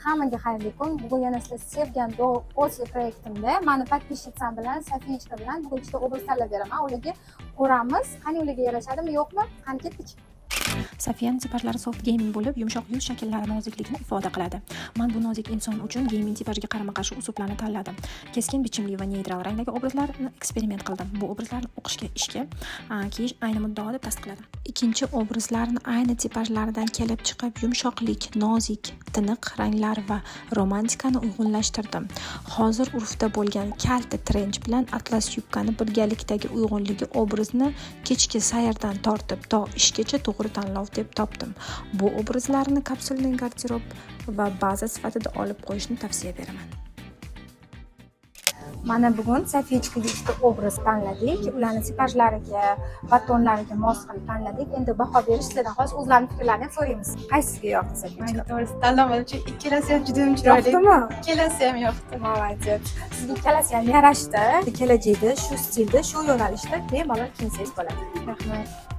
Hammaga xayrli kun. Bugun yana sizlar sevgan Osiyo proyektimda mani подписчицам bilan, Sofiyechka bilan bugun ikkita obraz tanlab beraman. Ularga ko'ramiz, qani ularga yarashadimi, yo'qmi? Qani, ketdik. Sofiyani tipajlari soft gaming bo'lib, yumshoq yuz shakllari noziklikni ifoda qiladi. Man bu nozik inson uchun gaming tipajiga qarama-qarshi uslublarni tanladim. Keskin bichimli va neytral rangdagi obrazlarni eksperiment qildim. Bu obrazlarni o'qishga, ishga kiyish ayni muddao deb tasdiqladim. Ikkinchi obrazlarni ayni tipajlaridan kelib chiqib, yumshoqlik, nozik, tiniq ranglar va romantikani uyg'unlashtirdim. Hozir urfda bo'lgan kalta trench bilan atlas yubkani birgalikdagi uyg'unligi obrazni kechki sayrdan tortib to ishgacha to'g'ri tanlov deb topdim. Bu obrazlarni капсульный garderob va baza sifatida olib qo'yishni tavsiya beraman. Mana bugun Sofiyechkaga ikkita obraz tanladik. Ularni tipajlariga va tonlariga mos qilib tanladik. Endi baho berish sizlardan. Hozir o'zlarini fikrlarini ham so'raymiz. Qaysisiga yoqdi, Sofiyechka? Manga to'g'risi tanlamadim, chunki ikkalasi ham juda ham chiroyli. Yoqdimi? Ikkalasi ham yoqdi. Молодец. Sizga ikkalasi ham yarashdi. Kelajakda shu stilda, shu yo'nalishda bemalol kiyinsangiz bo'ladi. Rahmat.